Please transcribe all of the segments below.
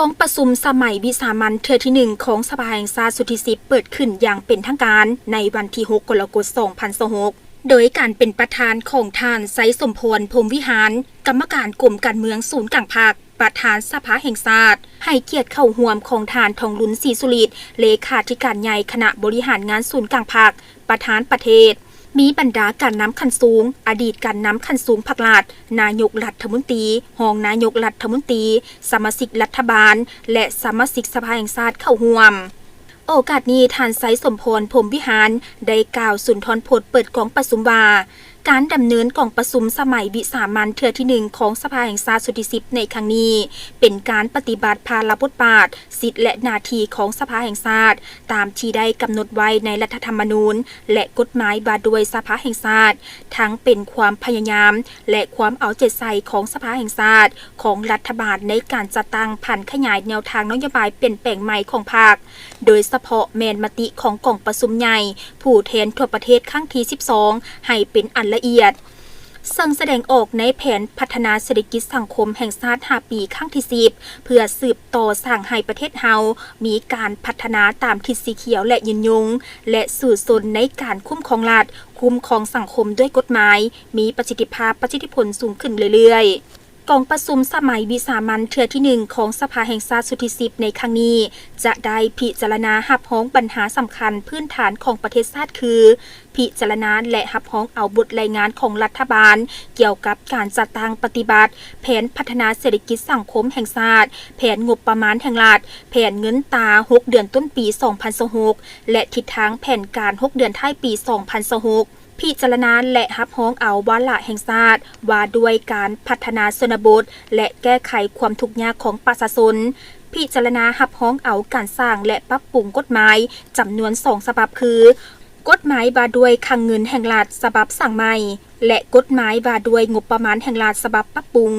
ກອງປະຊຸມສະໄໝວິສາມັນເທື່ອທີໜຶ່ງຂອງສະພາແຫ່ງຊາດຊຸດທີສິບ ເປີດຂຶ້ນຢ່າງເປັນທາງການໃນວັນທີຫົກ ກໍລະກົດ ສອງພັນຊາວຫົກ ໂດຍການເປັນປະທານຂອງທ່ານ ໄຊສົມພອນ ພົມວິຫານ ກຳມະການກົມການເມືອງສູນກາງພັກ ປະທານສະພາແຫ່ງຊາດ, ໃຫ້ກຽດເຂົ້າຮ່ວມຂອງທ່ານ ທອງລຸນ ສີສຸລິດ ເລຂາທິການໃຫຍ່ຄະນະບໍລິຫານງານສູນກາງພັກ, ປະທານປະເທດ, ມີບັນດາການນຳຂັ້ນສູງ, ອະດີດການນຳຂັ້ນສູງພັກລັດ, ນາຍົກລັດຖະມົນຕີ, ຮອງນາຍົກລັດຖະມົນຕີ, ສະມາຊິກລັດຖະບານ ແລະ ສະມາຊິກສະພາແຫ່ງຊາດເຂົ້າຮ່ວມ. ໂອກາດນີ້, ທ່ານ ໄຊສົມພອນ ພົມວິຫານ ໄດ້ກ່າວສຸນທອນພົດເປີດກອງປະຊຸມວ່າ, ການດຳເນີນກອງປະຊຸມສະໄໝວິສາມັນເທື່ອທີໜຶ່ງຂອງສະພາແຫ່ງຊາດຊຸດທີສິບໃນຄັ້ງນີ້ ເປັນການປະຕິບັດພາລະບົດບາດ, ສິດ ແລະ ໜ້າທີ່ຂອງສະພາແຫ່ງຊາດ ຕາມທີ່ໄດ້ກຳນົດໄວ້ໃນລັດຖະທຳມະນູນ ແລະ ກົດໝາຍວ່າດ້ວຍສະພາແຫ່ງຊາດ, ທັງເປັນຄວາມພະຍາຍາມ ແລະ ຄວາມເອົາໃຈໃສ່ຂອງສະພາແຫ່ງຊາດ, ຂອງລັດຖະບານໃນການຈັດຕັ້ງຜັນຂະຫຍາຍແນວທາງນະໂຍບາຍປ່ຽນແປງໃໝ່ຂອງພັກ, ໂດຍສະເພາະແມ່ນມະຕິຂອງກອງປະຊຸມໃຫຍ່ຜູ້ແທນທົ່ວປະເທດຄັ້ງທີສິບສອງ ໃຫ້ເປັນອັນລະອຽດ, ເຊິ່ງສະແດງອອກໃນແຜນພັດທະນາເສດຖະກິດສັງຄົມແຫ່ງຊາດຫ້າປີຄັ້ງທີສິບ ເພື່ອສືບຕໍ່ສ້າງໃຫ້ປະເທດເຮົາມີການພັດທະນາຕາມທິດສີຂຽວ ແລະ ຍືນຍົງ ແລະ ສູ້ຊົນໃນການຄຸ້ມຄອງລັດ, ຄຸ້ມຄອງສັງຄົມດ້ວຍກົດໝາຍ, ມີປະສິດທິພາບ, ປະສິດທິຜົນສູງຂຶ້ນເລື້ອຍໆ. ກອງປະຊຸມສະໄໝວິສາມັນເທື່ອທີໜຶ່ງຂອງສະພາແຫ່ງຊາດຊຸດທີສິບໃນຄັ້ງນີ້ ຈະໄດ້ພິຈາລະນາຮັບຮອງບັນຫາສຳຄັນພື້ນຖານຂອງປະເທດຊາດຄື ພິຈາລະນາ ແລະ ຮັບຮອງເອົາບົດລາຍງານຂອງລັດຖະບານກ່ຽວກັບການຈັດຕັ້ງປະຕິບັດແຜນພັດທະນາເສດຖະກິດສັງຄົມແຫ່ງຊາດ, ແຜນງົບປະມານແຫ່ງລັດ, ແຜນເງິນຕາຫົກເດືອນຕົ້ນປີສອງພັນຊາວຫົກ ແລະ ທິດທາງແຜນການຫົກເດືອນທ້າຍປີສອງພັນຊາວຫົກ. ພິຈາລະນາ ແລະ ຮັບຮອງເອົາວາລະແຫ່ງຊາດວ່າດ້ວຍການພັດທະນາຊົນນະບົດ ແລະ ແກ້ໄຂຄວາມທຸກຍາກຂອງປະຊາຊົນ, ພິຈາລະນາຮັບຮອງເອົາການສ້າງ ແລະ ປັບປຸງກົດໝາຍຈຳນວນສອງສະບັບຄື ກົດໝາຍວ່າດ້ວຍຄັງເງິນແຫ່ງລັດສະບັບສ້າງໃໝ່ ແລະ ກົດໝາຍວ່າດ້ວຍງົບປະມານແຫ່ງລັດສະບັບປັບປຸງ.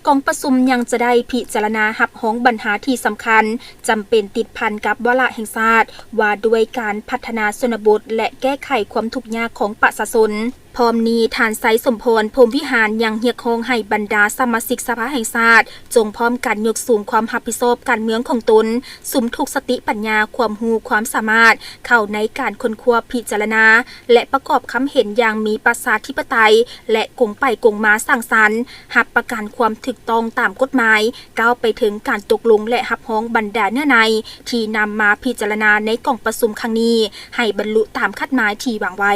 ກອງປະຊຸມຍັງຈະໄດ້ພິຈາລະນາຮັບຮອງບັນຫາທີ່ສຳຄັນ ຈຳເປັນຕິດພັນກັບວາລະແຫ່ງຊາດ ວ່າດ້ວຍການພັດທະນາຊົນນະບົດ ແລະ ແກ້ໄຂຄວາມທຸກຍາກຂອງປະຊາຊົນ. ພ້ອມນີ້, ທ່ານ ໄຊສົມພອນ ພົມວິຫານ ຍັງຮຽກຮ້ອງໃຫ້ບັນດາສະມາຊິກສະພາແຫ່ງຊາດ ຈົ່ງພ້ອມກັນຍົກສູງຄວາມຮັບຜິດຊອບການເມືອງຂອງຕົນ, ສຸມທຸກສະຕິປັນຍາ, ຄວາມຮູ້ຄວາມສາມາດ ເຂົ້າໃນການຄົ້ນຄວ້າ, ພິຈາລະນາ ແລະ ປະກອບຄຳເຫັນຢ່າງມີປະຊາທິປະໄຕ ແລະ ກົງໄປກົງມາສ້າງສັນ, ຮັບປະກັນຄວາມຖືກຕ້ອງຕາມກົດໝາຍ, ກ້າວໄປເຖິງການຕົກລົງ ແລະ ຮັບຮອງບັນດາເນື້ອໃນທີ່ນຳມາພິຈາລະນາໃນກອງປະຊຸມຄັ້ງນີ້ ໃຫ້ບັນລຸຕາມຄາດໝາຍທີ່ວາງໄວ້.